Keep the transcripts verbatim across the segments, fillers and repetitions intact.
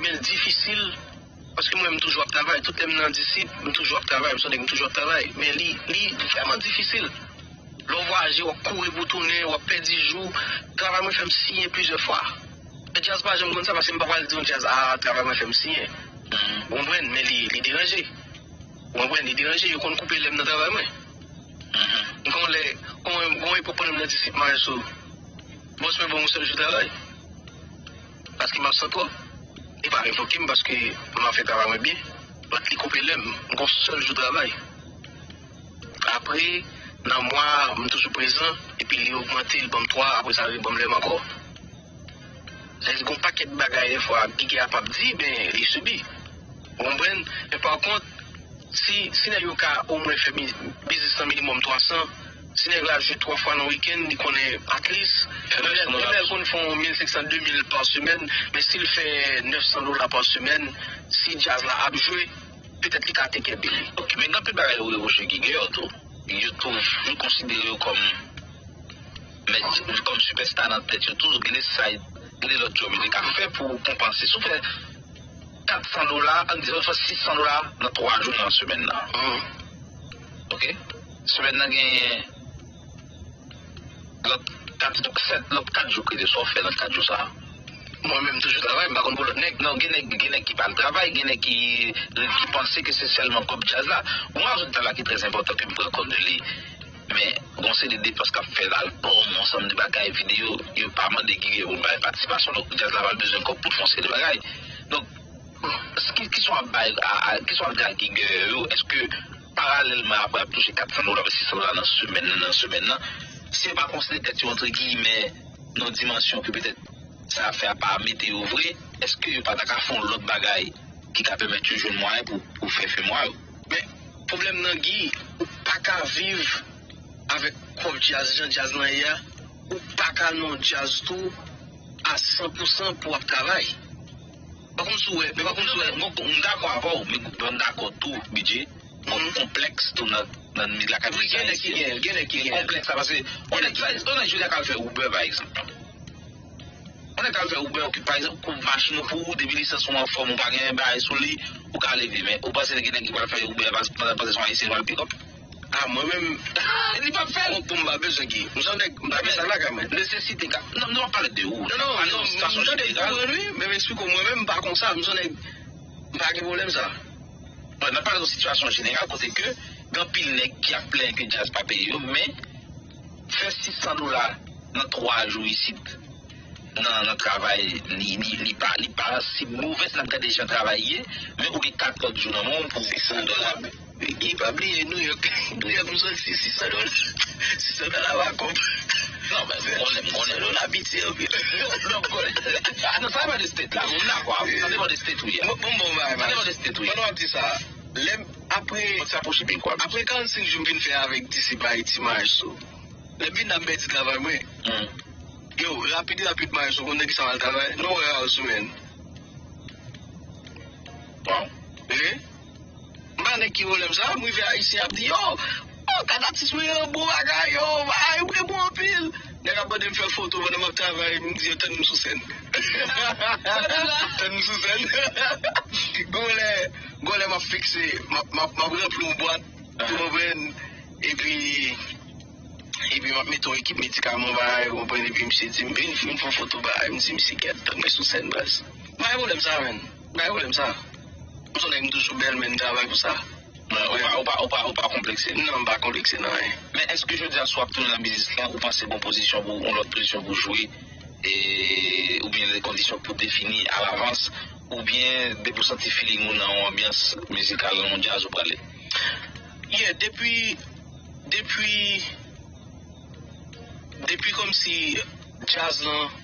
Men l difisil, paske mwen, m toujou ap travay. Tout lè m nan disip, m toujou ap travay. M se yon nèg, m toujou ap travay. Men li, li vrèman difisil. Lè w vwayaje, w ap kouri pou tounen, w ap pèdi jou. Travay mwen fè m siyen plizyè fwa. E djaz pa janm konn sa, paske m pa pral di yon djaz, a, travay mwen fè m siyen. Ou konprann? Men li, li deranje. Ou konprann? Li deranje. Yo konn koupe lè m nan travay mwen. M konn lè, kon, kon epòk pandan m nan disip maestro, bòs mwen ban m yon sèl jou travay. Paske m absan twòp. Li pa revoke m paske m ap fè travay mwen byen. But li koupe lè m. M gon sèl jou travay. Apre, nan mwa, m toujou prezan. Epi li ogmante, li ban m twa, apre sa, li ban m lè m ankò. Sa vle di, gon pakèt bagay, defwa, Gigè a p ap di, men li sibi. Ou konprann? Men pa kont, si, si nèg yo ka omwen fè mi-, biznis lan minimòm twa san, si nèg la jwe twa fwa nan wikenn, li konnen at least, menm lè, menm lè l konn fè yon mil senk san, de mil pa semèn, men si l fè nèf san dola pa semèn, si djaz la ap jwe, petèt li ka teke li. Ok, men gen anpil bagay yo rewoche Gigè tou. Yo tou, yo konsidere yo kòm, men, kòm sipèsta nan tèt yo tou, gen de side, gen de lòt djòb yo te ka fè pou konpanse. Si w fè kat san dola, ann di, si w fè sis san dola nan twa jou nan semèn nan. Ok? Semèn nan genyen lòt kat, sèt, lòt kat jou ki rete, sa w fè nan kat jou sa a? Mwen menm toujou travay, m pa konn pou lòt nèg. Non, gen nèg, gen nèg ki pa al travay, gen nèg ki, ki panse ke se sèlman kòb djaz la. Ou wè yon bagay ki trè enpòtan ke m pran kont de li. Men, gon seri de depans k ap fèt, albòm, yon ansanm de bagay, videyo, yo pa mande Gigè pou l bay patisipasyon. Donk, djaz la pral bezwen kòb pou l fè yon seri de bagay. Donk, ki, ki sa w ap bay, a, a, ki sa w ap di a Gigè yo? Èske paralèlman apre y ap touche kat san dola, sis san dola nan semèn nan, nan semèn nan, si yo pa konsidere tèt yo, antre giyimè, nan yon dimansyon ke petèt sa y ap fè a pa mete yo vre, èske yo pa ta ka fè yon lòt bagay ki ka pèmèt yo jwenn mwayen pou, pou fè fen mwa yo? Men, pwoblèm nan, Guy, ou pa ka viv avèk kòb djaz, jan djaz lan ye a, ou pa ka nan djaz tou a san pou san pou w ap travay. Pa konn si w wè, men pa konn si w wè. Bon, m dakò avè w, men m dakò tou, Bidjè. Bon, konplèks tou nan, nan mizik la, gen nèg ki gen, gen nèg ki gen konplèks la, paske yon nèg, yon nèg jodi a ka al fè Uber, pa egzanp. Yon nèg ka al fè Uber, ok, pa egzanp, kou machin ou pou ou, depi lisans ou anfòm, ou pa gen bagay sou li, ou ka leve, men ou panse gen nèg ki pral fè Uber, pandan, pandan se yon ayisyen pral pikòp? A, mwen menm, li p ap fè l. Pou m pa bezwen ki. M se yon nèg, m pa gen sa lakay mwen. Nesesite ka, non, nou ap pale de ou. Non, non, non, m konprann, wi, men m eksplike w, mwen menm, m pa konsa. M se yon nèg, m pa gen pwoblèm sa. Bon, n ap pale de yon sitiyasyon jeneral kote ke gen anpil nèg ki ap plenyen ke djaz pa peye yo, men fè sis san dola nan twa jou isit, nan, nan travay, li, li, li pa, li pa si movè si n ap gade jan travay ye, men ou gen kat lòt jou nan men w pou sis san dola. Guy, pa bliye New York. New York, m soti sis san dola. Sis san dola pa kòb. Non, men, konnen, konnen. Sis san dola piti anpil. Non, non, konnen. Non, sa depann de state la. M dakò avè w. Sa depann de state ou ye. Bon, bon, bon, bagay, sa depann de state ou ye. Pandan w ap di sa, lè m, apre, apre karannsenk jou m vin fè avèk Disip Ayiti, Maestro, lè m vin la, m pèdi travay mwen. Yo, rapid, rapidman, Maestro, ou konn nan kisa m al travay? Non, wè, sou men. Wi. M pa nèg ki pwoblèm sa, m rive ayisyen ap di, yo, oh, kat atis mwen yo bon bagay, yo, bagay mwen bon anpil. Nèg ap mande m fè foto pandan m ap travay, m di yo tann m sou sèn. Tann m sou sèn. Gon lè, gon lè m ap fikse, m ap, m ap, m ap ranpli yon bwat, ou konprann? Epi, epi m ap mete yon ekip medikaman bagay, ou konprann? Epi misye di m, vin, vin fè yon foto bagay, m di misye kèt, tann mwen sou sèn, baz. M pa gen pwoblèm sa, menn. M pa gen pwoblèm sa. M se yon nèg, m toujou bèl, men m travay pou sa. Ou pa, ou pa, ou pa, ou pa konplekse? Non, m pa konplekse nan anyen. Men èske jodi a, si w ap tounen nan biznis lan, ou panse gon pozisyon pou, yon lòt pozisyon pou jwe, e, oubyen de kondisyon pou defini alavans, oubyen depi w santi feeling ou nan yon anbyans mizikal, nan yon djaz ou prale? Yeah, depi, depi, depi kòmsi djaz lan,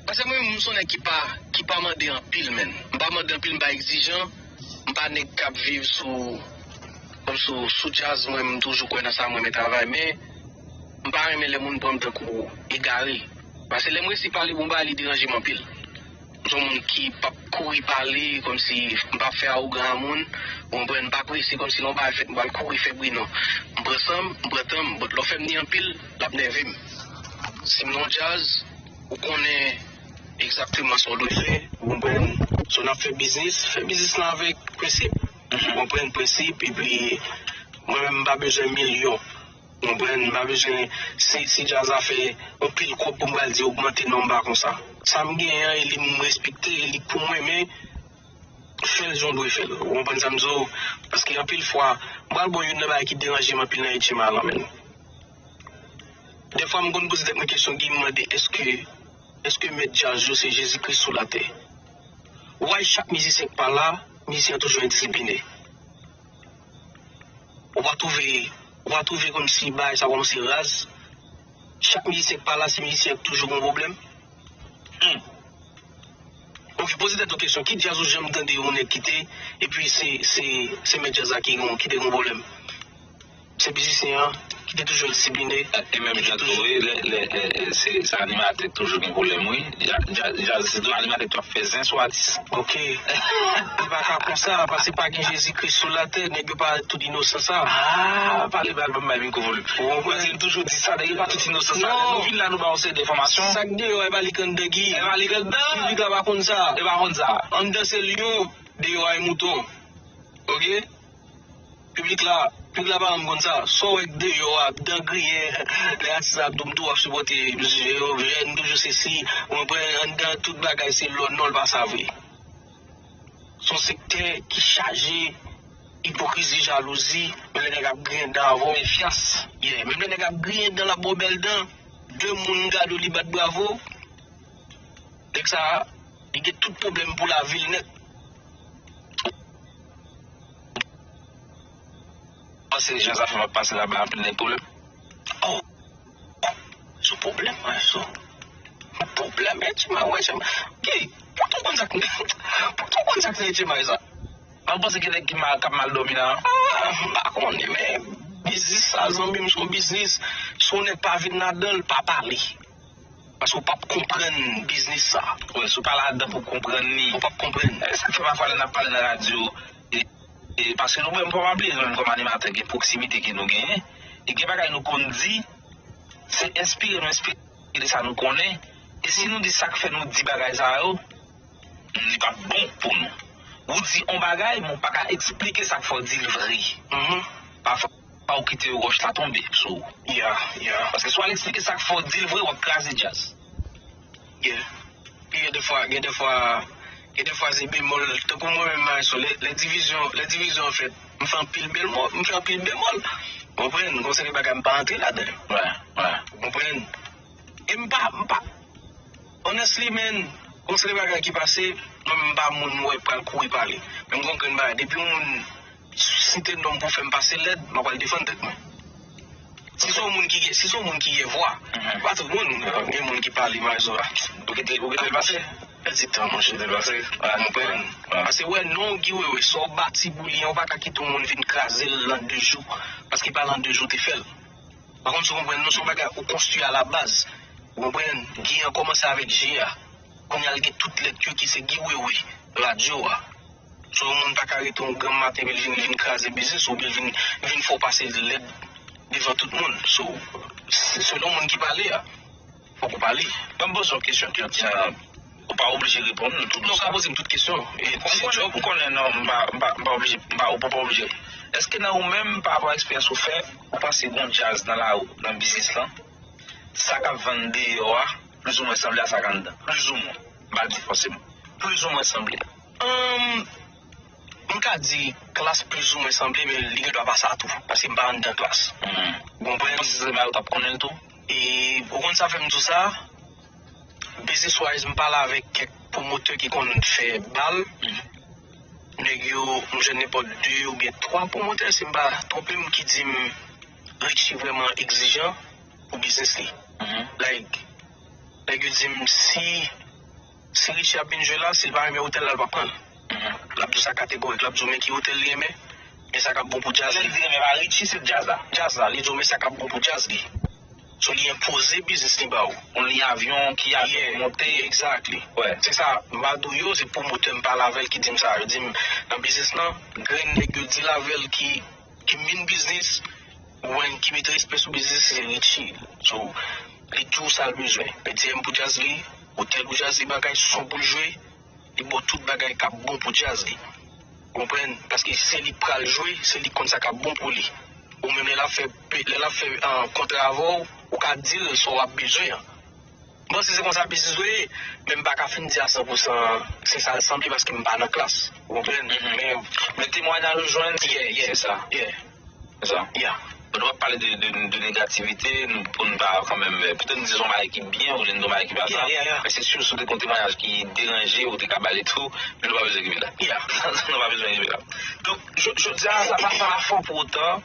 paske mwen menm, m se yon nèg ki pa, ki pa mande anpil, menn. M pa mande anpil, m pa egzijan. M pa nèg k ap viv sou, kòm sou, sou djaz, mwen, m toujou kwè nan sa, mwen renmen travay, men m pa renmen lè moun pran m tankou egare. Paske lè m resi pale bon bagay, li deranje m anpil. M se yon moun ki p ap kouri pale, kòmsi m p ap fè awogan a moun, ou konprann, m pa prese, kòmsi lè yon bagay fèt, m pral kouri fè bri, non. M pran san m, m pran tan m, but lè w fè m ni anpil, l ap nève m. Si m nan yon djaz, ou konnen egzakteman sa w dwe fè, ou konprann? So, n ap fè biznis, fè biznis lan avèk prensip. Ou konprann, prensip, epi mwen menm, m pa bezwen milyon. Ou konprann, m pa bezwen, si, si djaz la fè anpil kòb pou m pral di ogmante non m pa konsa. Sa m genyen an, e li m respekte, e li pou mwen, men fè l jan w dwe fè l. Ou konprann sa m di w? Paske anpil fwa, m pral ba w youn nan bagay ki deranje m anpil nan H M I lan, menn. Dèfwa m konn poze tèt mwen kesyon, Guy, m mande, èske, èske mèt djaz yo se Jezi Kris sou latè? Why chak mizisyen k pa la, mizisyen an toujou endisipline? Ou pa twouve, ou pa twouve kòmsi bagay sa kòmanse raz? Chak mizisyen k pa la, se mizisyen an k toujou gen yon pwoblèm? Hmm. Ok, poze tèt ou kesyon, ki djaz ou janm tande yon nèg kite, epi se, se, se mèt djaz la ki gon, ki te gon pwoblèm? Se mizisyen an ki te toujou disipline. E menm jan tou, wi, lè, lè, lè, lè, se, se animatè k toujou gen pwoblèm, wi. Dja-, dja-, djaz, se tou animatè k ap fè zen sou atis. Ok. Li pa ka konsa, paske pa gen Jezi Kris sou latè, nèg yo pa tout inosan sa. Ah, pale bal, ban m bay mikwo pou li. Ou konprann? Paske m toujou di sa, nèg yo pa tout inosan sa. Lè nou vin la, nou ba w seri de enfòmasyon. Sa k deyò, e pa li k anndan, Guy. E pa li k anndan. Piblik la pa konn sa. E pa konn sa. Anndan se lyon, deyò a e mouton. Ok? Piblik la, piblik la pa janm konn sa. Sa w wè k deyò a, dan griyen, lè atis la ap di w m tou w ap sipòte jèn, toujou sesi, ou konprann, anndan tout bagay se lò, non, l pa sa vre. Se yon sektè ki chaje ipokrizi, jalouzi, menm lè nèg ap griyen dan avè w. Mefyans. Yeah, menm lè nèg ap griyen dan, l ap ba w bèl dan, de moun gade w, li bat bravo. Nèg sa a, li gen tout pwoblèm pou lavi l nèt. Panse jan zafè m ap pase la bay anpil nèg pwoblèm. Oh, sou pwoblèm, mwen, sou pwoblèm, H M I, wè, H M I. Ki, pou tou konn sa k, pou tou konn sa k nan H M I sa. Mwen panse gen nèg ki mal, k ap mal dòmi la. Ah, m pa konnen, men biznis sa, zanmi m, se yon biznis. Si yon nèg pa vin ladan l, pa pale. Paske w p ap konprann biznis sa. Wi, si w pa ladan pou w konprann li. Ou p ap konprann. E sa k fè pafwa lè n ap pale nan radyo, e, e, paske nou menm, fò pa bliye, nou menm kòm animatè, gen pwoksimite ke nou genyen. E gen bagay nou konn di, se enspire nou enspire de sa nou konnen. E si nou di sa k fè nou di bagay sa yo, li p ap bon pou nou. Ou di yon bagay, men w pa ka eksplike sa k fè w di l vre. Mhm. Pafwa, ou kite wòch la tonbe sou ou. Yeah, yeah. Paske si w al eksplike sa k fè w di l vre, w ap kraze djaz. Yeah. Pi gen de fwa, gen de fwa, gen de fwa se bemòl. Tankou mwen menm, Maestro, lè, lè divizyon, lè divizyon an fèt, m fè anpil bèl mo, m fè anpil bemòl. Ou konprann? Gon seri bagay m pa antre ladan. Wè, wè. Ou konprann? E m pa, m pa, honestly, man, gon seri bagay ki pase, mwen menm m pa moun mwen pral kouri pale. Men m gon grenn bagay, depi yon moun site non m pou fè m pase lèd, m ap pral defann tèt mwen. Si se yon moun ki gen, si se yon moun ki gen vwa, pa tout moun, gen moun ki pale, Maestro a. Ou kite, ou kite l pase? Pèdi tan, monchè. Kite l pase? Ou konprann? Paske, wè, non, Guy Wewe, sa w bati pou li an, ou pa ka kite yon moun vin kraze l lan de jou. Paske pa lan de jou te fè l. Pa konn si w konprann, non, se yon bagay ou konstwi a la baz. Ou konprann? Guy an kòmanse avèk G a. Kounye a l gen tout lèt yo ki se Guy Wewe, radyo a. So, yon moun pa ka rete yon granm maten epi l vin, vin kraze biznis ou byen vin, vin fè w pase lèd devan tout moun. So, se, selon moun ki pale a, fòk ou pale. Ban m poze w kesyon, Curtis. Ou pa oblije reponn, nou tout nou ka poze m tout kesyon. E, se djòb ou konnen, non, m pa, m pa, m pa oblije, m pa, ou pa, pa oblije. Èske nan ou menm, pa rapò a eksperyans ou fè, ou panse gon djaz nan lari, nan biznis lan, sa k ap vann deyò a, plizoumwen sanble a sa k anndan? Plizoumwen. M pa di fòseman. Plizoumwen sanble. Ahn, m ka di klas plizoumwen sanble, men li gen dwa pa sa tou, paske m pa anndan klas. Ou konprann? Kòmsi se bagay ou t ap konnen l tou? E ou konn sa fè m di w sa? Business wise, m pale avèk kèk pwomotè ki konn fè bal. Nèg yo, m jwenn nenpòt de oubyen twa pwomotè, si m pa twonpe m, ki di m Richie vrèman egzijan pou biznis li. Like, nèg yo di m si, si Richie ap vin jwe la, si l pa renmen otèl la, l p ap pran l. L ap di w sa kategorik, l ap di w men ki otèl li renmen, men sa k ap bon pou djaz li. Lè l di renmen pa Richie, se djaz la. Djaz la, li di w men sa k ap bon pou djaz li. So, li enpoze biznis li ba w. Yon liy avyon, ki avyon pou monte. Exactly. Wè. Se sa, m pa di w yo, se pwomotè m pale avè l ki di m sa. Yo di m, nan biznis lan, grenn nèg yo deal avè l ki, ki min biznis, ou wè ki mete respè sou biznis, se Richie. So, li di w sa l bezwen. P T M pou djaz li, otèl pou djaz li, bagay, son pou l jwe. Li ba w tout bagay k ap bon pou djaz li. Ou konprann? Paske se li k pral jwe, se li k konn sa k ap bon pou li. Ou menm lè l ap fè, lè l ap fè, ah, kontra avè w, ou ka di l sa w ap bezwen an. Bon, si se konsa biznis ou ye, men m pa ka fin di a san pou san se sa l sanble paske m pa nan klas. Ou konprann? Men, men temwayaj ou jwenn, yeah, yeah, se sa. Yeah. Se sa. Yeah. Bon, nou p ap pale de, de, de negativite, nou, pou nou pa kanmenm, eh, petèt nou di se yon bagay ki byen, olye nou di yon bagay ki pa sa. Yeah, yeah, yeah. Men se si w te gen yon temwayaj ki deranje, ou te ka ba l tou, men nou pa bezwen rive la. Yeah. Nou pa bezwen rive la. Donk, jodi a, sa pa, sa pa fè w pou otan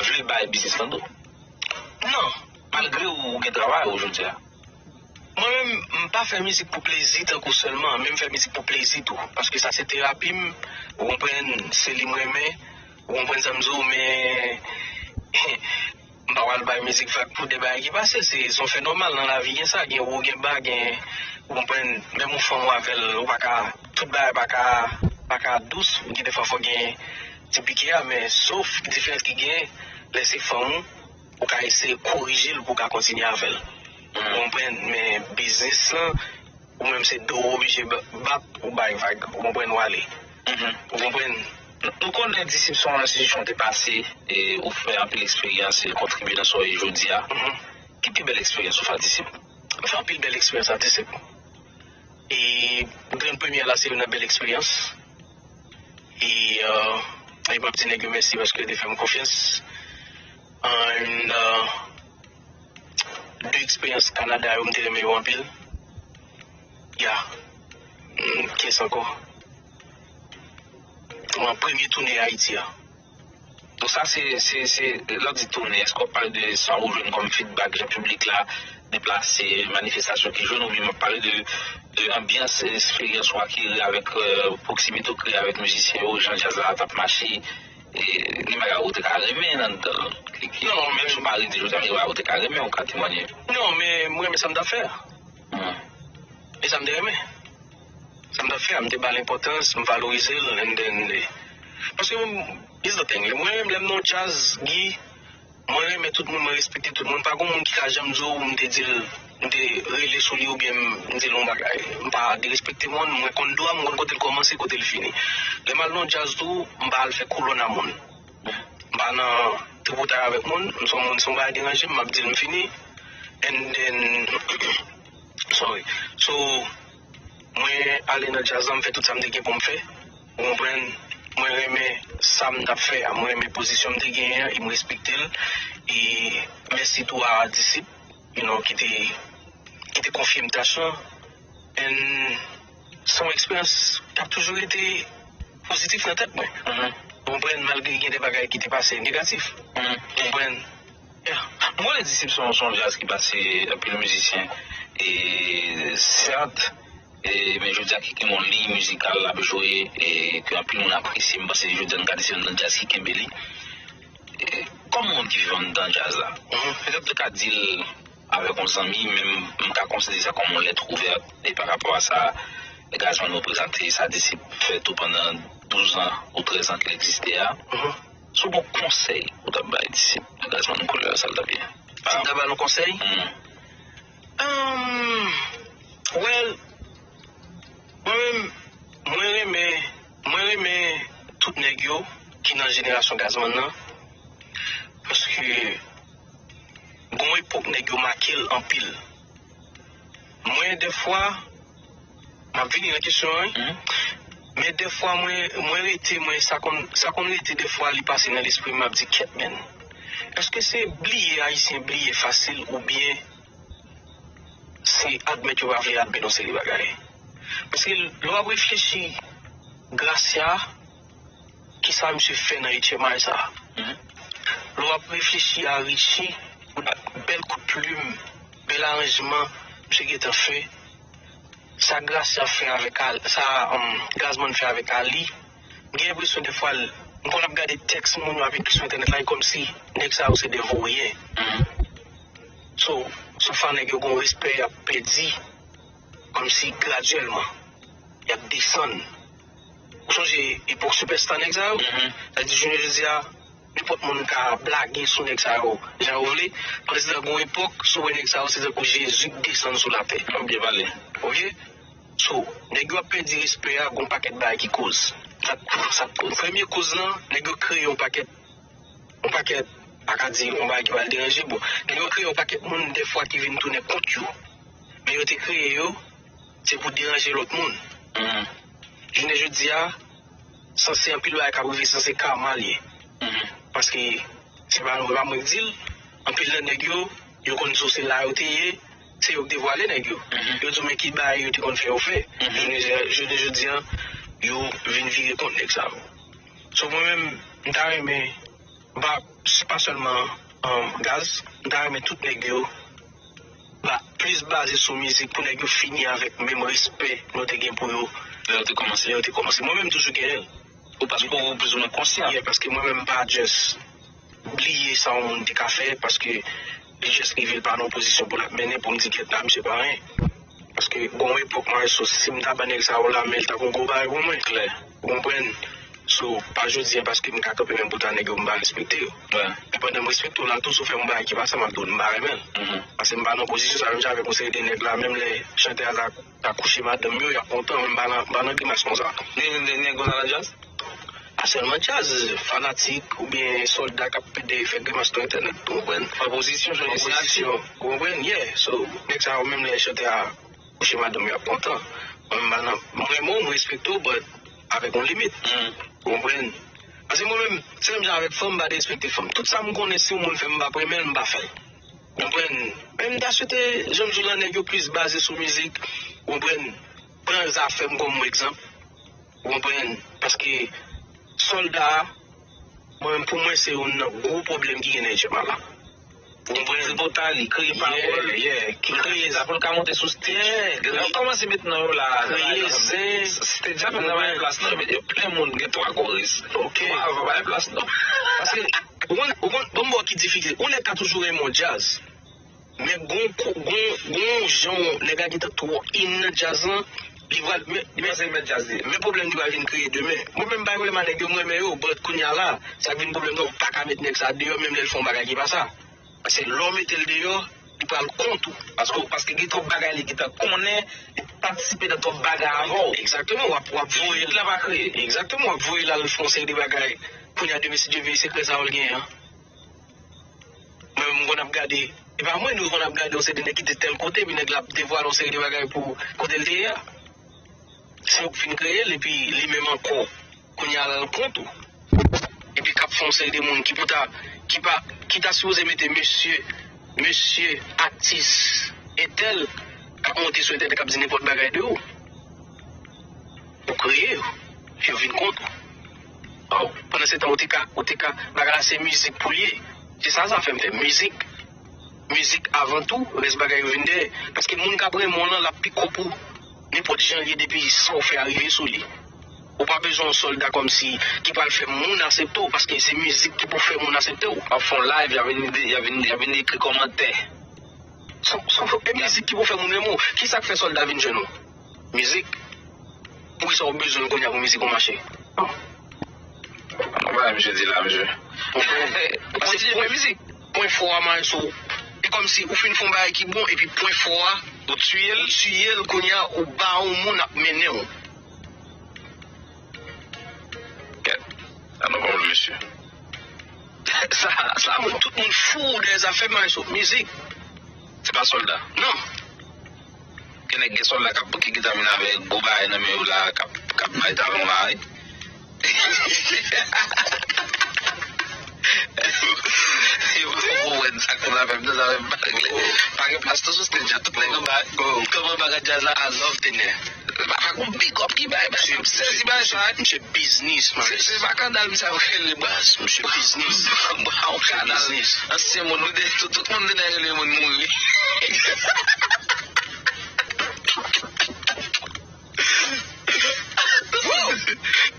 vle bay biznis lan do. Non. Malgre ou, ou gen travay ou jodi a. Mwen menm, m pa fè mizik pou plezi tankou sèlman, men m fè mizik pou plezi tou. Paske sa se terapi m, ou konprann, se li m renmen, ou konprann sa m di w, men m pa pral bay mizik vag pou de bagay ki pase, se, se yon fè nòmal nan lavi, gen sa, gen wo, gen ba, gen, ou konprann, menm yon fanm ou avè l, ou pa ka, tout bagay pa ka, pa ka dous, gen de fwa fò gen ti pike a, men sof diferans ki gen, lè se fanm ou, ou ka eseye korije l pou w ka kontinye avè l. Ou konprann? Men biznis lan, ou menm se do w oblije ba-, bat, ou bay vag. Ou konprann? Ou ale. Ou konprann? Nou konnen Disip se yon enstitisyon te pase, e ou fè anpil eksperyans e kontribye nan sa w ye jodi a. Ki pi bèl eksperyans ou fè a Disip? M fè anpil bèl eksperyans a Disip. E grenn premyè la se youn nan bèl eksperyans. E, euh, e m ap di nèg yo mèsi paske yo te fè m konfyans. And, euh, de eksperyans Kanada yo, m te renmen yo anpil. Ya. Mm, kiyès ankò? Mwen premye tounen Ayiti a. Donk sa se, se, se, lè w di tounen, èske w ap pale de sa ou jwenn kòm feedback, jan piblik la deplase, manifestasyon ki jwenn, oubyen w ap pale de, de anbyans, eksperyans ou akeri avèk, euh, pwoksimite ou kreye avèk mizisyen yo, jan djaz la t ap mache, e gen bagay ou te ka renmen anndan, ki, ki, non, non, menm si w pa rete jodi a, men gen bagay ou te ka renmen, ou ka temwanye. Non, men mwen renmen sa m t ap fè a. Hmm. E sa m te renmen. Sa m t ap fè a, m te ba l enpòtans, m valorize l, and then, eh, paske, mm, it's the thing. Mwen menm, lè m nan yon djaz, Guy, mwen renmen tout moun, mwen respekte tout moun. Pa gen moun ki ka janm di w, m te di l, m te rele sou li oubyen m, m di l yon bagay. M pa derespekte moun, mwen konn dwa m, mwen konn kote l kòmanse, kote l fini. Lè m al nan yon djaz tou, m pa al fè kolòn a moun. M pa nan tripotay avèk moun, m se yon moun, si yon bagay deranje m, m ap di l m fini. And then, sorry. So, mwen ale nan djaz la, m fè tout sa m te gen pou m fè. Ou konprann? Mwen renmen sa m t ap fè a, mwen renmen pozisyon m te genyen an, e m respekte l. E mèsi tou a Disip, you know, ki te, ki te konfye m tach lan. And se yon eksperyans k ap toujou rete pozitif nan tèt mwen. Ou konprann? Malgre gen de bagay ki te pase negatif. Ou konprann? Yeah. Mwen, Disip se yon, se yon djaz ki pase anpil mizisyen. E sèt, e, men jodi a ki gen yon liy mizikal l ap jwe, e ke anpil moun apresye. M panse jodi a n ka di se youn nan djaz ki kenbe li. E, kòm moun ki viv anndan djaz la, petèt ou te ka di l avèk yon zanmi, men m, m ka konsidere sa kòm yon lèt ouvè. E pa rapò a sa, Gazman reprezante sa Disip fè tou pandan douz an ou trèz an ke l egziste a. Si w gen yon konsèy ou t ap bay Disip, Gazman Couleur, sa l t ap ye? Si m ta ba l yon konsèy? Hmm. Um, well, mwen menm, mwen renmen, mwen renmen tout nèg yo ki nan jenerasyon Gazman nan. Paske gon epòk nèg yo make l anpil. Mwen, dèfwa, m ap vini nan kesyon an, wi. Men dèfwa, mwen, mwen rete, mwen, sa konn, sa konn rete dèfwa, li pase nan lespri m, m ap di, "Kèt, men, èske se bliye Ayisyen bliye fasil oubyen se admèt yo pa vle admèt yon seri bagay?" Paske lè w ap reflechi, Gracia, kisa misye fè nan H M I sa a? Lè w ap reflechi a Richie, bèl kout plim, bèl aranjman misye gentan fè, sa Gracia fè avèk Al-, sa, um, Gazman fè avèk Ali, m gen enpresyon dèfwa, m konn ap gade tèks moun yo ap ekri sou entènèt la, e kòmsi nèg sa yo se de voryen. So, so far nèg yo gen yon respè y ap pèdi, kòmsi gradyèlman, y ap desann. Ou sonje epòk sipèsta nèg sa yo? Sa di jounen jodi a, nenpòt moun ka blage sou nèg sa yo jan yo vle. Pandan se tan gen yon epòk, si w wè nèg sa yo, se tankou Jezi k desann sou latè. Ou byen pale. Oke? So, nèg yo ap pèdi respè a, gon pakèt bagay ki koz. Sa, sa, premye koz lan, nèg yo kreye yon pakèt, yon pakèt, pa ka di yon bagay ki pral deranje, bon, nèg yo kreye yon pakèt moun, dèfwa, ki vin tounen kont yo. Men yo te kreye yo, se pou deranje lòt moun. Jounen jodi a, sanse anpil bagay k ap rive, sanse karma l ye. Paske, se pa, se pa mwen k di l, anpil nan nèg yo, yo konn di w se la yo te ye, se yo k devwale nèg yo. Yo di w men ki bagay yo te konn fè yo fè. Jounen, jounen jodi a, yo vin vire kont nèg sa yo. So, mwen menm, m ta renmen, m pa, se pa sèlman, um, Gaz, m ta renmen tout nèg yo ba, plis baze sou mizik pou nèg yo fini avèk menm respè nou te gen pou yo lè yo te kòmanse. Lè yo te kòmanse. Mwen menm, m toujou genyen l. Ou paske ou plizoumwen konsyan. Yeah, paske mwen menm, m pa just bliye sa yon moun te ka fè, paske li just rive, l pa nan yon pozisyon pou l ap mennen, pou m di, "Kèt la, misye pa anyen." Paske gon epòk, mwen, so, si m ta ban nèg sa yo la, men l ta gon gwo bagay pou mwen. Klè. Ou konprann? So, pa jodi a, paske m ka kanpe menm pou ta nèg yo, m pa respekte yo. Men pandan m respekte w la, tou, si w fè m yon bagay ki pa sa, m ap di w m pa renmen l. Paske m pa nan pozisyon sa, menm jan avèk yon seri de nèg la, menm lè chantè a ta, ta kouche madanm yo, y ap kontan, men m pa nan, m pa nan grimas konsa. Gen, gen, gen nèg konsa nan djaz? Pa sèlman djaz, fanatik oubyen sòlda k ap pede fè grimas nan entènèt, ou konprann? Opozisyon, jwenn opozisyon, ou konprann? Yeah, so, nèg sa yo, menm lè chantè a kouche madanm yo, ap kontan. Mwen, m pa nan, m renmen w, m respekte w, but avèk yon limit. Ou konprann? Paske mwen menm, se menm jan avèk fanm, m pa derespekte fanm. Tout sa m konnen, si yon moun fè m, m p ap renmen l, m pa fè l. Ou konprann? Men m ta swete, jan m di w la, nèg yo plis baze sou mizik. Ou konprann? Pran zafè m kòm egzanp. Ou konprann? Paske sòlda a, mwen, pou mwen, se youn nan gwo pwoblèm ki gen nan H M A la. Ou konprann? Tripotay, li kreye pawòl. Yeah, yeah. Ki kreye sa pou l ka monte sou stage. Yeah. Lè yo kòmanse met non yo la, kreye zen. Stage la menm nan pa gen plas non, yo met yo plen moun, gen twa koris. Ok. Twa avan, pa gen plas non. Paske, ou konn, ou konn, bon, bon, ki difikilte. Yon nèg ka toujou renmen yon djaz. Men gon, gon, gon jan nèg la gentan twò in nan djaz lan, li pral, men, men, men pwoblèm ki pral vin kreye demen. Mwen menm, m pa gen pwoblèm ak nèg yo, m renmen yo, but kounye a la, sa k vin pwoblèm nan, ou pa ka met nèg sa deyò, menm lè l fè yon bagay ki pa sa. Paske lè w mete l deyò, li pral kont ou. Paske, paske gen twòp bagay li gentan konnen, li patisipe nan twòp bagay avan w. Egzakteman, w ap, w ap voye l. Limit la pa kreye. Egzakteman, w ap voye l al fè yon seri de bagay. Kounye a, demen, si Dye vle, se krè sa yo l genyen an. Mwen menm, m konn ap gade, e pa mwen, nou konn ap gade yon seri de nèg ki te tèl kote, epi nèg la ap devwale yon seri de bagay pou kote l te ye a. Se yo k fin kreye l, epi li menm ankò, kounye a la, l kont ou. Epi k ap fè yon seri de moun ki pou ta, ki pa, ki ta sipoze mete mesye, mesye atis entèl k ap monte sou entènèt k ap di nenpòt bagay de ou. Ou kreye yo, yo vin kont ou. Oh, pandan se tan, ou te ka, ou te ka, bagay la se mizik pou l ye. Se sa, sa fè m fè mizik. Mizik avan tou, rès bagay yo vin dèyè. Paske moun k ap renmen w lan, l ap pikòp ou. Nenpòt jan l ye, depi sa w fè a rive sou li. Ou pa bezwen yon sòlda kòmsi ki pral fè moun aksepte w, paske se mizik ki pou fè moun aksepte w. W ap fè yon live, y a vin, y a vin, y a vin ekri kòmantè. Se, se, e mizik ki pou fè moun renmen w. Kisa k fè sòlda vin jwenn ou? Mizik. Poukisa w bezwen l kounye a pou mizik ou mache? Ann wè misye di la, mesye. Ou kontinye fè mizik. Pwen fò a, Maestro. E kòmsi ou fin fè yon bagay ki bon, epi pwen fò a, ou tiye l, ou tiye l, kounye a, ou ba yon moun ap mennen w. Kèt. Sa nou pa vle, mesye. Sa, sa, bon, tout moun fou dèyè zafè Maestro, mizik. Se pa sòlda. Non. Gen nèg, gen sòlda k ap, ki, ki ta vin avèk gwo bagay nan men yo la, k ap, k ap bay talon la, wi. Yo poko wè sa k konn avè m, sa avè m pa regle. Pa gen plas tou sou stage a, tout nèg anba. Kòman bagay djaz la, I love Tener. Pa, pa gon big up ki bay, bay, m sezi bay sa, wi. Misye biznis, man. Se, se makandal misye ap rele, baz. Misye biznis. Bwa, bwa, yon kanal. Ansyen moun, nou de, tout, tout moun de rele moun mouri. Tout moun,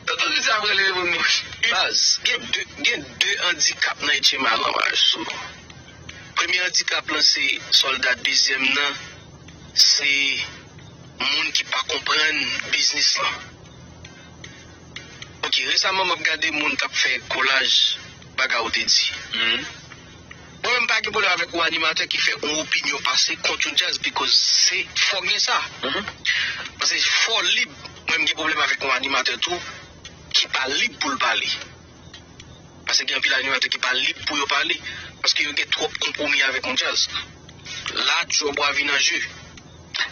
tout moun misye ap rele moun mouri. Baz, gen de, gen de andikap nan H M A lan, baz. Premye andikap lan se sòlda, dezyèm nan se moun ki pa konprann biznis lan. Ok, resaman m ap gade moun k ap fè kolaj bagay ou te di. Mwen menm m pa pa gen pwoblèm avèk yon animatè ki fè yon opinyon pase kont yon djaz, because se, fò gen sa. Paske fò lib. Mwen, m gen pwoblèm avèk yon animatè tou ki pa lib pou l pale. Paske gen anpil animatè ki pa lib pou yo pale. Paske yo gen twòp konpwomi avèk yon djaz. La, djòb ou a vin an je.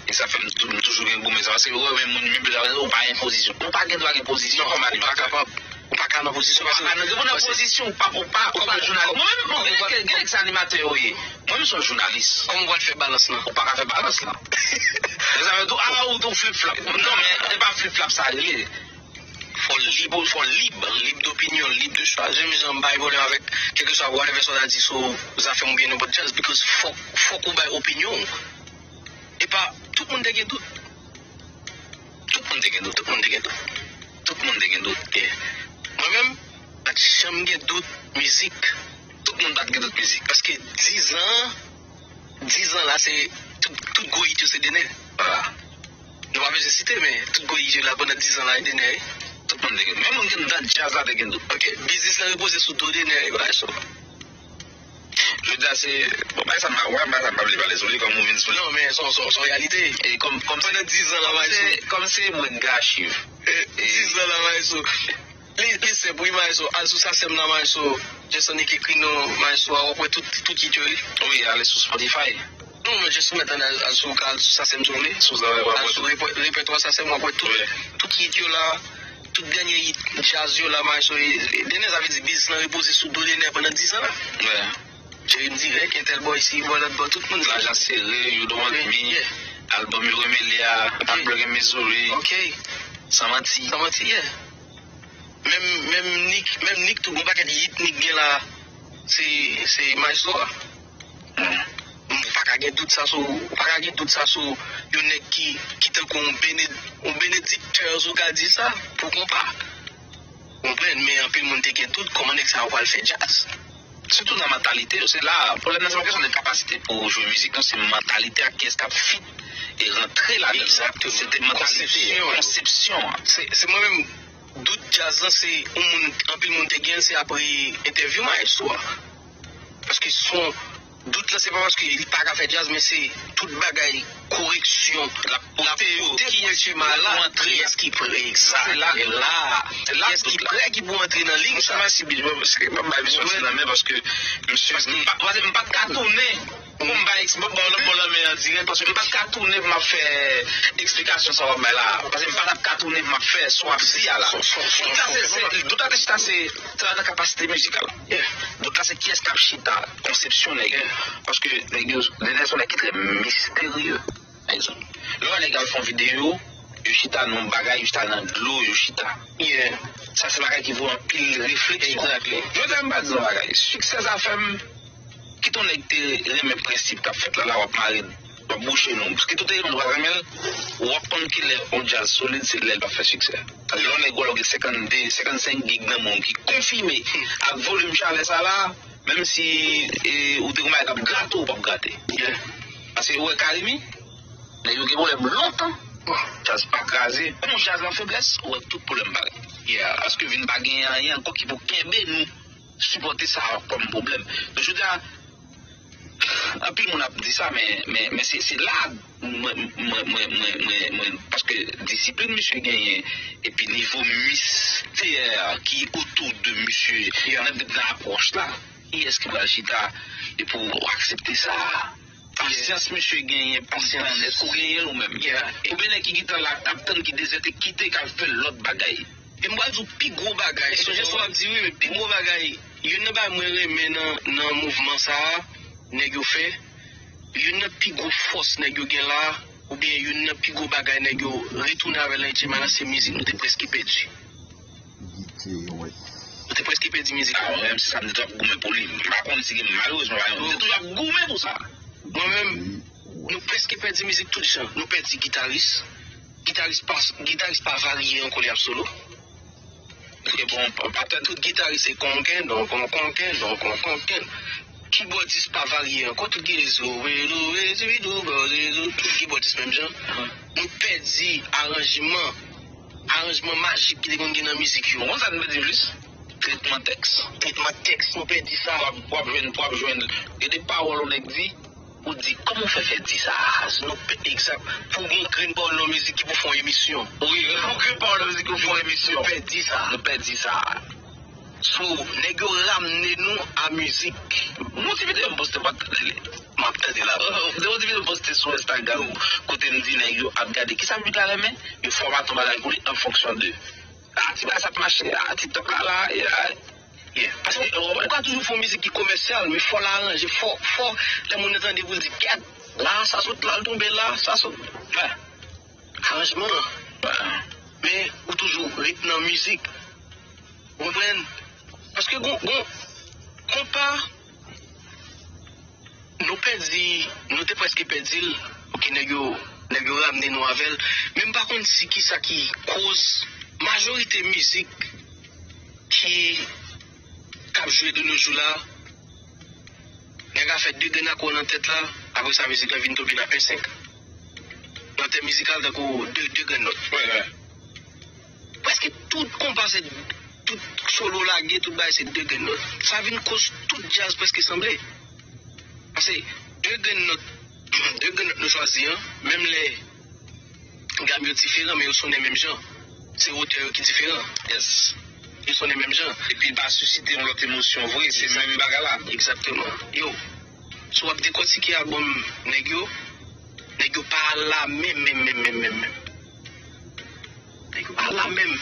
E sa fè m tou- m toujou gen goumen sa. Paske ou wè, men moun, menm jan ou pa gen pozisyon. Ou pa gen dwa gen pozisyon kòm animatè. Ou pa kapab. Ou pa ka nan pozisyon. Ou pa ka nan, ou nan pozisyon, ou pa, ou pa, ou pa jounalis. Mwen menm, mwen gen, gen, gen ex animatè yo ye. Mwen menm se yon jounalis. Kòman ou pral fè balans lan? Ou pa ka fè balans lan. Sa vle di, a, ou tou flip flap. Non, men e pa flip flap sa rele. Fò lib, fò lib, lib d'opinion, lib de chwa. Jan m jan m bay pwoblèm avèk kèlkeswa whatever sa w ta di sou zafè m oubyen nenpòt djaz, because fòk, fòk ou bay opinyon w. E pa, tout moun te gen dout. Tout moun te gen dout, tout moun te gen dout. Tout moun te gen dout. Mwen menm, pa t janm gen dout mizik. Tout moun pa t gen dout mizik. Paske dizan, dizan la, se tout, tout gwo hit yo se Dener. Vwala. Nou pa bezwen site, men tout gwo hit yo la pandan dizan la, e Dener. Tout moun te gen. Menm moun ki anndan djaz la te gen dout. Ok, biznis lan repoze sou do Dener, e bagay so. Jodi a se, bon, bagay sa m pa, bagay sa m pa vle pale sou li, kòm ou vin sou li. Non, men se yon, se yon, se yon reyalite. E kòm, kòm se, pandan dizan la, kòm se, kòm se mwen ki gen achiv. E, dizan la, Maestro. Li, li senp, wi, Maestro. Al sou Sasem la, Maestro. Jason Nick ekri non, Maestro, w ap wè tout, tout hit yo, wi. Wi, ale sou Spotify. Non, men jis ou mèt al, al sou, al sou Sasem tou, wi. Sou Sasem, w ap wè tout. Al sou repè-, repètwa Sasem, w ap wè tout. Wi. Tout hit yo la, tout dènye hit djaz yo la, Maestro. E, e, Dener, sa vle di biznis lan repoze sou do Dener pandan dizan la. Wi. Jerry dirèk, entèl bò isi, bò lòt bò, tout moun. Lajan sere, You Don't Want Me, albòm yo remele a, Heartbreak in Missouri, San Manti. San Manti, yeah. Menm, menm Nick, menm Nick tou, gon pakèt hit Nick gen la, se, se Maestro a. Ou pa ka gen dout sa sou, ou pa ka gen dout sa sou yon nèg ki, ki tankou yon bene-, yon benediktè, si w ka di sa, pou konpa. Ou konprann, men anpil moun te gen dout kòman nèg sa yo pral fè djaz. Sitou nan mantalite yo, se la, pwoblèm nan se pa kesyon de kapasite pou jwe mizik, non, se mantalite ak kiyès k ap fit e rantre ladan l. Egzakteman. Se te mantalite, konsepsyon an. Se, se mwen menm, dout djaz lan, se yon moun, anpil moun te gen, se apre entèvyou Maestro a. Paske son dout lan, se pa paske li pa ka fè djaz, men se tout bagay koreksyon. L ap pote yo, kiyès ki prè, kiyès ki prè, egzat, se la, se la, kiyès ki prè ki pou antre nan liy sa. Mèsi, Bidjo, paske m ap bay misye ti lanmen, paske misye, m pa, m pa t ka tounen pou m bay, bon, bon, bon, lanmen an dirèk, paske m pa t ka tounen pou m ap fè eksplikasyon sa w ap bay la, paske m pa t ap ka tounen pou m ap fè sa w ap di a la. Dout la se, se, dout la te chita se, se ladan kapasite mizikal. Dout la se kiyès k ap chita, konsepsyon nèg yo. Paske nèg yo, Dener se yon nèg ki trè misterye. Pa egzanp, lè w wè nèg yo ap fè yon videyo, yo chita nan yon bagay, yo chita nan dlo, yo chita. Sa se bagay ki voye anpil refleksyon. Jodi a m pa di yon bagay. Siksè Zafèm, kit yon nèg te renmen prensip k ap fèt la, la w ap mare, w ap bouche nou. Kit ou te renmen l, ou pa t renmen l, w ap konn kilè yon djaz solid, se lè l p ap fè siksè. Lè yon nèg wè w gen senkannde, senkannsenk gig nan men w ki konfime ak volim chalè sa la, menm si, e, ou te gon bagay k ap grate w, ou p ap grate. Paske ou wè Carimi, nèg yo gen pwoblèm lontan. Djaz pa kraze. Pou djaz nan feblès, ou wè tout pwoblèm parèt. Paske vin pa gen anyen ankò ki pou kenbe nou sipòte sa kòm pwoblèm. Donk, jodi a, anpil moun ap di sa, men, men, men se, se la, mwen, mwen, mwen, mwen, mwen, mwen, paske disiplin misye genyen, epi nivo mistè ki otou de misye, nan, nan apwòch la, kiyès ki pral chita e pou aksepte sa? Pasyans misye genyen, pasyans, èske w genyen l ou menm? Oubyen nèg ki gentan la, k ap tann ki dezète, kite k al fè lòt bagay. E m pral di w pi gwo bagay. Sonje sa w ap di wi, men pi gwo bagay, youn nan bagay mwen renmen nan, nan mouvman sa a, nèg yo fè, youn nan pi gwo fòs nèg yo gen la, oubyen youn nan pi gwo bagay nèg yo retounen avè l nan H M I la, se mizik nou te prèske pèdi. Nou te prèske pèdi mizik la. Mwen menm, se sa m te tou ap goumen pou li. M pa konn si gen, malerezman, nou te toujou ap goumen pou sa. Mwen menm, nou prèske pèdi mizik tout jan. Nou pèdi gitaris. Gitaris pa, gitaris pa varye ankò, li ap solo. Paske bon, pa, pa tèt tout gitaris se konken, don, kon, konken, don, kon, konken. Kibòdis pa varye ankò, tout gen zo, re, do, re, si, do, bo, re, do, tout kibòdis menm jan. Nou pèdi aranjman, aranjman majik ki te konn gen nan mizik yo. Ou konn sa nou pèdi plis? Tretman tèks. Tretman tèks, nou pèdi sa. W ap, w ap jwenn, w ap jwenn. Gen de pawòl yon nèg di, ou di, kòman w fè fè di sa? Si nou pe egzak, pou gen grenn pawòl nan mizik ki pou fè yon emisyon. Wi, pou gen pawòl nan mizik ki pou fè yon emisyon. Nou pèdi sa. Nou pèdi sa. So, nèg yo ramne nou a mizik. Yon ti videyo m poste, w pa t tande li. M ap tande la. Yon ti videyo m poste sou Instagram, kote m di nèg yo ap gade kisa piblik la renmen, yo fòmate yon bagay pou li an fonksyon de, ah, ti bagay sa ap mache, ah, TikTok la, la, yeah, yeah. Paske ou ka toujou fè yon mizik ki komèsyal, men fò l aranje, fò, fò lè moun nan tande pou l di, gad, la, sa sot la, l tonbe la, sa sot. Wen. Aranjman an. Men ou toujou ret nan mizik. Ou konprann? Paske gon, gon, konpa, nou pèdi, nou te prèske pèdi l. Ok, nèg yo, nèg yo ramne nou avè l. Men m pa konn si kisa ki koz majorite mizik ki, k ap jwe de nos jours la, nèg la fè de grenn akò nan tèt la, apre sa mizik la vin tonbe nan en senk. Nan tèm mizikal, tankou de, de grenn nòt. Wi, wi. Prèske tout konpa se, tout solo lage, tout bagay se de grenn nòt. Sa vin koz tout djaz prèske sanble. Paske de grenn nòt, de grenn nòt nou chwazi an, menm lè gam yo diferan, men yo sonnen menm jan. Se wotè yo ki diferan. Yes. Yo sonnen menm jan. Epi l pa sisite yon lòt emosyon vre, se menm bagay la. Egzakteman. Yo, si w ap dekòtike albòm nèg yo, nèg yo pa la menm, menm, menm, menm, menm, menm. Nèg yo pa la menm.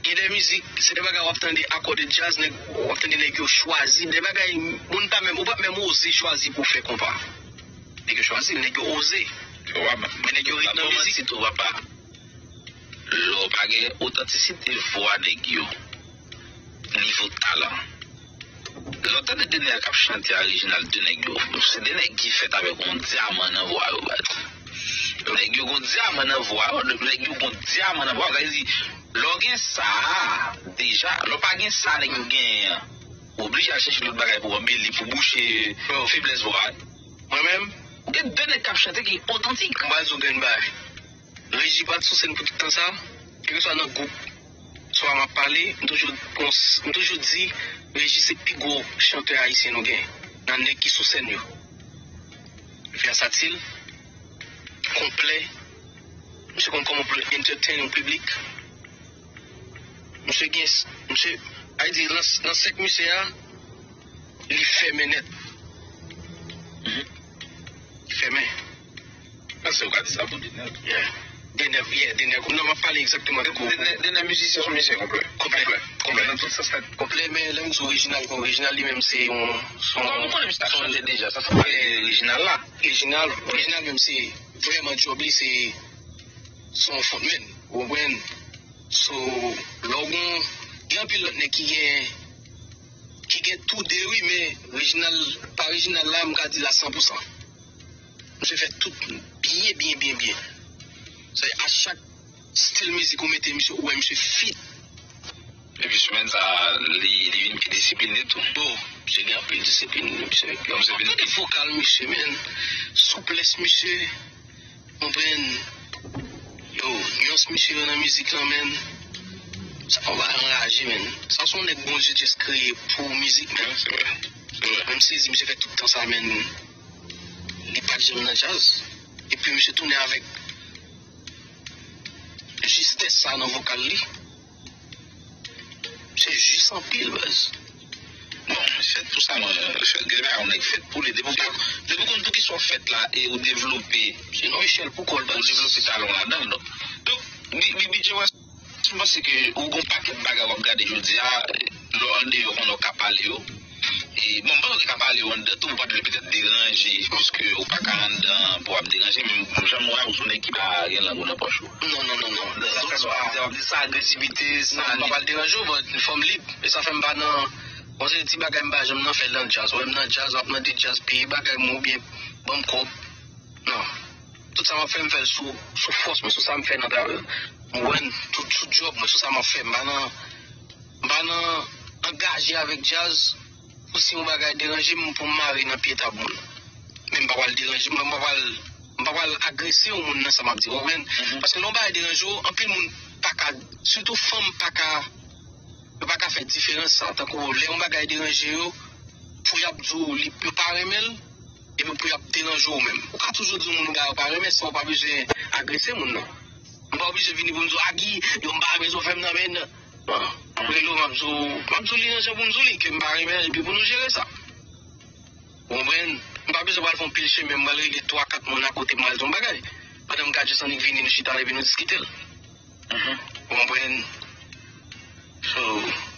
Gen de mizik, se de bagay w ap tande akò de djaz, nèg, w ap tande nèg yo chwazi de bagay, moun pa menm, ou pa menm oze chwazi pou w fè konpa. Nèg yo chwazi, nèg yo oze. Men nèg yo ret nan mizik tou, papa. Lè w pa gen otantisite vwa nèg yo, nivo talan. Lè w tande de nèg k ap chante a, Reginald, de nèg yo, se de nèg ki fèt avèk yon dyaman nan vwa yo, baz. Nèg yo gon dyaman nan vwa yo, nèg yo gon dyaman nan vwa yo. Sa vle di, lè w gen sa a, deja, lè w pa gen sa nèg yo genyen an, ou oblije al chèche lòt bagay pou anbeli, pou bouche feblès vwa a. Mwen menm, ou gen de nèg k ap chante ki otantik. Mwen ba nou grenn bagay. Reji pa t sou sèn pou tout tan sa, kèlkeswa nan gwoup, swa m ap pale, m toujou, m toujou di, Reji se pi gwo chantè ayisyen nou gen, nan nèg ki sou sèn yo. Vèsatil, konplè, misye konn kòman pou l entertain yon piblik. Misye gen, misye, ay di, nan, nan sèk misye a, li fèmen nèt. Li fèmen. Panse ou ka di sa pou Dener tou. Yeah. Dener, yeah, Dener. Non, m ap pale egzakteman de kou. Dener, Dener mizisyen sou mizisyen konplè. Konplè. Konplè nan tout sans nèt. Konplè, men lè m di Reginald, bon, Reginald li menm se yon, se yon, nou konnen misye ap chante deja, sa se pa Reginald la. Reginald, Reginald menm se vrèman djòb li, se, se yon frontman. Ou konprann? So, lè w gon, gen anpil lòt nèg ki gen, ki gen tou de wi, men Reginald, pa Reginald la, m ka di l a san pou san. Misye fè tout byen, byen, byen, byen. Se a chak stil mizik ou mete misye, ou wè misye fit. Epi semèn sa, li, li vin pi disipline tou. Bon, misye gen anpil disiplin, misye. Misye vin pi vokal, misye, men souplès, misye. Konprann? Yo, nyans misye yo nan mizik lan, men. Sa pa anraje, men. Sa se yon nèg Bondye just kreye pou mizik, men. Wi, se vre. Se vre. Menm si misye fè tout tan sa, men. Li pa t janm nan djaz. Epi misye tounen avèk jistès sa nan vokal li. Se jis anpil, baz. Bon, se tou sa, mwen, se gen yon nèg fèt pou li. Depi w, depi w konn poukisa w fèt la e ou devlope. Se yon echèl pou kò l, baz. Ou devlope talon ladan l, donk. Donk, bi-, bi-, bidjè wè, m panse ke ou gon pakèt bagay w ap gade jodi a, lè w andeyò konnen w ka pale yo. E, bon, m panse w te ka pale yo anndan tou, pou pa t vle petèt deranje, piske ou pa ka anndan pou w ap deranje, men jan m wè w, ou se yon nèg ki pa gen lang ou nan pòch ou. Non, non, non, non. Nan sans w ap di, w ap di sa agresivite, sa. Non, m pa pral deranje w, but fò m lib. E sa fè m pa nan, bon, se ti bagay m pa janm nan fè nan djaz. Ou wè m nan djaz, m ap mande djaz peye bagay mwen oubyen ban m kòb. Non. Tout sa m ap fè, m fè l sou, sou fòs mwen, sou sa m fè nan travay. Mwen, tout sou djòb mwen, sou sa m ap fè. M pa nan, m pa nan angaje avèk djaz pou si yon bagay deranje m, pou m mare nan pye tab moun. Men m pa pral deranje, mwen, m pa pral, m pa pral agrese yon moun nan sa m ap di, w konprann? Paske lè yon bagay deranje w, anpil moun pa ka, sitou fanm pa ka Yo pa ka fè diferans antanke lè yon bagay deranje yo, pou y ap di w li, yo pa renmen l, epi pou y ap deranje w menm. Ou ka toujou di moun yon bagay ou pa renmen san w pa bezwen agrese moun nan. M pa oblije vini pou m di w, Agi, yo m pa renmen sa w fè m nan, men non. M ap rele w, m ap di w, m ap di w li nan jan pou m di w li, ke m pa renmen l, epi pou nou jere sa. Ou konprann? M pa bezwen pral fè yon pil chemen, m pral regle twa, kat moun akote m al di yon bagay. Pandan m ka jis annik vini, nou chita l epi nou diskite l. Ou konprann? So,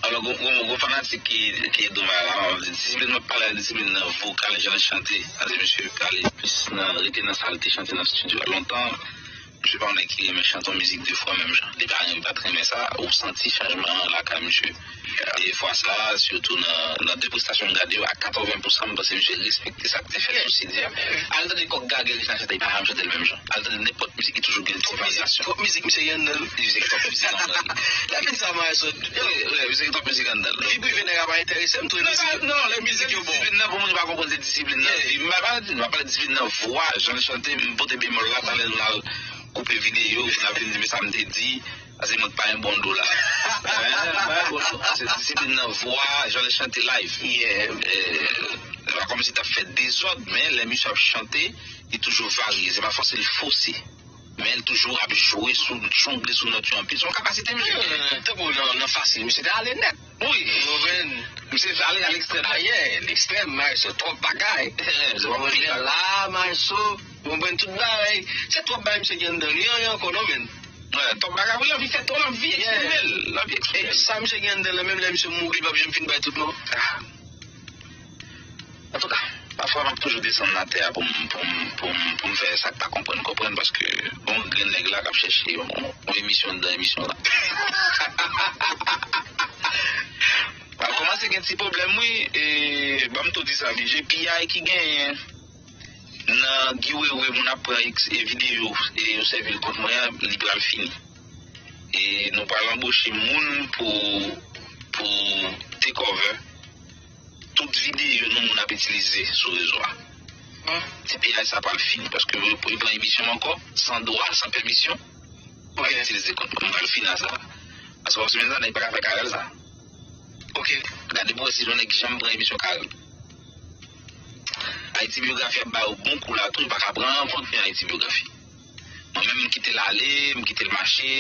Alò, gon, gon, gon fanatik ki, ki domaj la, m ap di, disiplin, m ap pale a disiplin nan vokal, jan l chante. Sa di, mesye, pale plis nan, rete nan sa l te chante nan estidyo a lontan. Misye pa yon nèg ki renmen chante yon mizik de fwa menm jan. Li pa renmen, pa t renmen sa, ou santi chanjman an lakay misye. E fwa sa, sitou nan, nan de prestasyon m gade yo, a katreven pousan, m panse misye respekte sa k te fèt sou C D a. Al tande kòk gagè li chante, li pa janm chante l menm jan. Al tande nenpòt mizik, li toujou gen ti varyasyon. Twòp mizik, misye gen anndan l. Misye gen twòp mizik anndan l. Lè vin sa, Maestro. Wi, misye gen twòp mizik anndan l. Vi prive nèg la pa enterese m, tou e mizik. Non, lè mizik yo bon. Disiplin nan, pou moun ki pa konprann, se disiplin nan. M pa, m pa pale disiplin nan vwa, jan l chante, m pote bemòl la, talè l al koupe videyo, l ap vin di, men sa m te di. Paske mwen pa yon bon do la. Se disiplin nan vwa, jan l chante live. Se pa kòmsi l t ap fè dezòd, men lè misye ap chante, li toujou varye. Se pa fòse l fòse. Men l toujou ap jwe sou, jongle sou nòt yo anpil. Se yon kapasite misye genyen. Tankou nan, nan fasil, misye te ale nèt. Wi. Ou konprann? Misye ale a lekstrèm. A, yeah, lekstrèm, Maestro, twòp bagay. Ou konprann la, Maestro, ou konprann tout bagay. Se twòp bagay misye gen anndan li, anyen ankò non, menn. Twòp bagay, wi, l anvi fè twòp, l anvi eksprime l, l anvi eksprime l. Sa misye gen anndan l, menm lè misye mouri, li p ap janm fin bay tout non. Antouka, pafwa m ap toujou desann atè a pou m, pou m, pou m, pou m fè sa k pa konprann konprann, paske gon grenn nèg la k ap chèche yon, yon emisyon anndan emisyon la. M ap kòmanse gen ti pwoblèm, wi. E, ban m tou di sa, wi. G P I ki genyen nan giwewe moun ap pran videyo e yo sèvi l kont mwen an, li pral fini. E nou pral anboche moun pou, pou take over tout videyo nou moun ap itilize sou rezo a. G P I sa pral fini, paske yo, yo pran emisyon m ankò, san dwa, san pèmisyon. Yo pral itilize kont mwen. M pral fini a sa. Paske w ap sou menm sa, nèg pa ka fè Carel sa. Gade pou wè si yon nèg janm pran emisyon Carel. Ayiti Byografi ap ba yo bon kou la tou, yo pa ka pran kontni Ayiti Byografi. Mwen menm, m kite l ale, m kite l mache,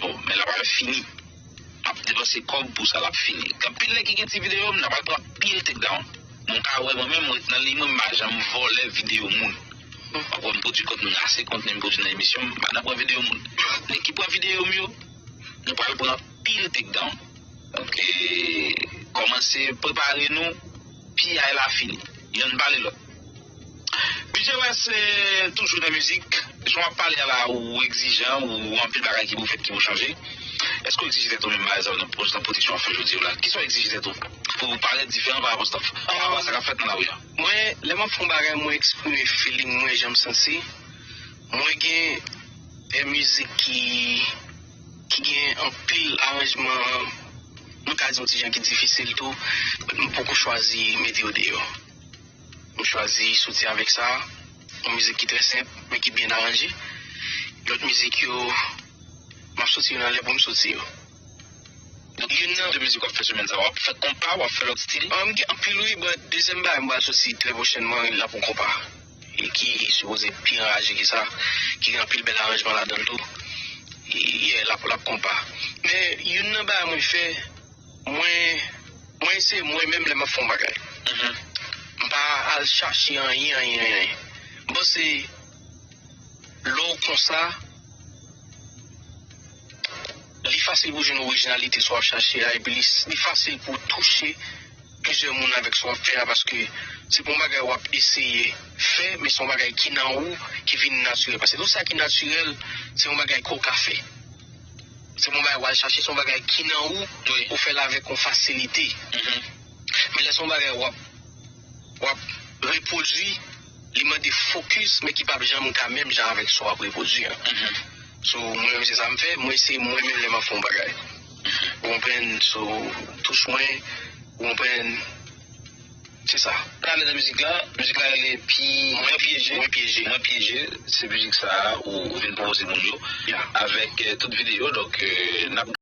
bon, men l ap al fini. M ap depanse kòb pou sa l ap fini. Gen anpil nèg ki gen ti videyo m, n ap al pran pil takedown. Mwen ka wè mwen menm, mwen ret nan liy mwen, m pa janm vòlè videyo moun. Mwen pran, m pwodui kont mwen, ase kontni m pwodui nan emisyon m, m pa nan pran videyo moun. Nèg ki pran videyo m yo, nou pral pran pil takedown. Donk, kòmanse prepare nou, P I la fini. Yonn pale lòt. P J West, toujou nan mizik. Jan w ap pale a la, ou egzijan, ou anpil bagay ki pou fèt, ki pou chanje. Èske w egzije tèt ou menm, pa egzanp, nan pwodiksyon w ap fè jodi a la? Kisa w egzije tèt ou pou w parèt diferan pa rapò sa k ap fèt nan lari a? Mwen, lè m ap fè yon bagay, mwen eksprime feeling mwen, jan m santi. Mwen gen de mizik ki, ki gen anpil aranjman, nou ka di yon ti jan ki difisil tou, m poko chwazi mete yo deyò. M chwazi soti avèk sa, yon mizik ki trè senp, men ki byen aranje. Lòt mizik yo, m ap soti yo nan lè pou m soti yo. Donk, youn nan de mizik w ap fè semèn sa, w ap fè konpa, w ap fè lòt stil? M gen anpil wi, but dezyèm bagay m pral soti trè pwochènman, l ap yon konpa. E ki sipoze pi anraje ke sa, ki gen anpil bèl aranjman ladan l tou. E, yeah, l ap, l ap konpa. Men, youn nan bagay mwen fè, mwen, mwen se mwen menm lè m ap fè yon bagay. M pa al chache anyen, anyen, anyen. M panse, lè w konsa, li fasil pou w jwenn orijinalite sa w ap chache a, epi li, li fasil pou w touche plizyè moun avèk sa w ap fè a, paske se pa yon bagay w ap eseye fè, men se yon bagay ki nan ou, ki vin natirèl. Paske tout sa ki natirèl, se yon bagay ke w ka fè. Se pa yon bagay w al chache, se yon bagay ki nan ou, ou fè l avèk yon fasilite. Men lè se yon bagay w ap, w ap repwodui, li mande fokis, men ki p ap janm ka menm jan avèk sa w ap repwodui an. So, mwen menm se sa m fè, mwen se mwen menm lè m ap fè yon bagay. Ou konprann? So, touch mwen, ou konprann? Se sa. N ale nan mizik la. Mizik la rele Pi, Mwen Pyeje. Mwen Pyeje. Mwen Pyeje. Se mizik sa a ou, ou vin pwopoze moun yo. Avèk, eh, tout videyo. Donk, eh, n ap